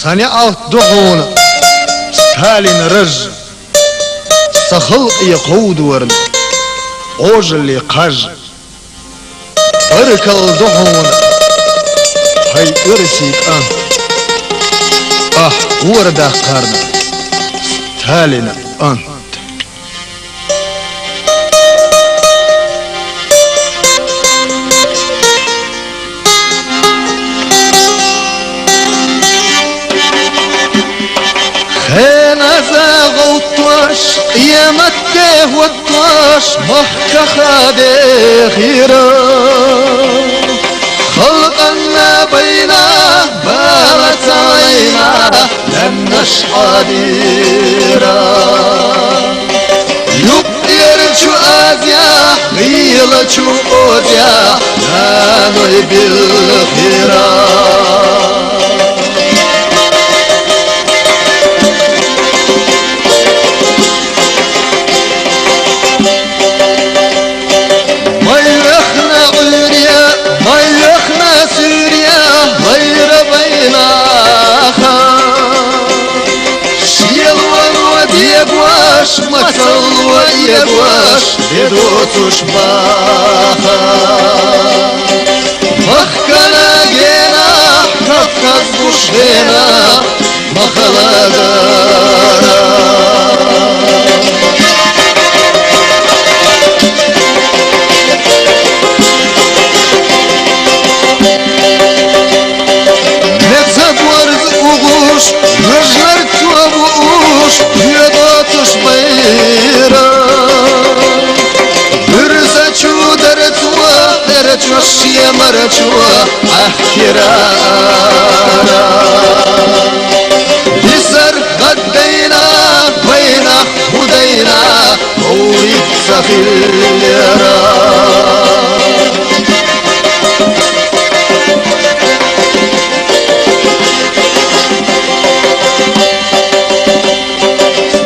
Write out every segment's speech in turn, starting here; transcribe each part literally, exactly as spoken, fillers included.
Сан яалт ду хьуна, Сталин раж, са халкъе кховдорна Ӏожалле кхаж. Баркалла ду хьуна, хьай оьрсий кӀант, ахь гӀора даккхарна Сталина кӀант. Хеназа гӀовттош, къематде хӀоттош, махках а дехира. Халкъанна байна, бала ца Ӏайна, лаьмнаш Ӏадира. Юккъерчу Азия, гӀийлачу Озия, наной билхира. Майрахна Ӏуьйре, майрахна суьйре, майра байнаха. Шелвано дегош, мацалло эгош, де доцуш баха. Махкана гена, Кавказ гуш вена, махала дара. Меца борз угӀуш, вежарца вууш, хьоьдоцуш байра. Буьрсачу дарцо, эрчо, шемарчо, Ӏаьхкира ара. Бисар гӀаддайна, вайнах худайна, вовриг ца хиллера.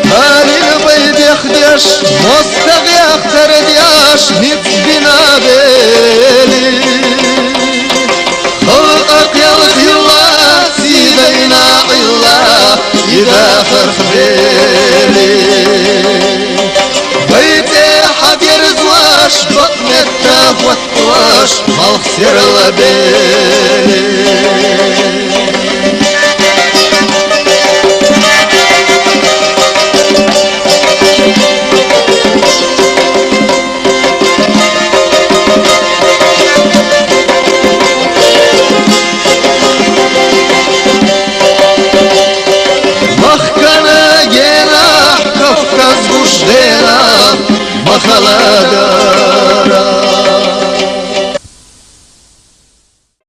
Талин вай дехдеш, мостагӀех тардеш, ницкъ бина вели. Халкъа кхел хилла, сийдайна Ӏилла, и дахарх бели. Вай цӀе хьадерзош, бакъ метта хӀоттош, малх серла бели.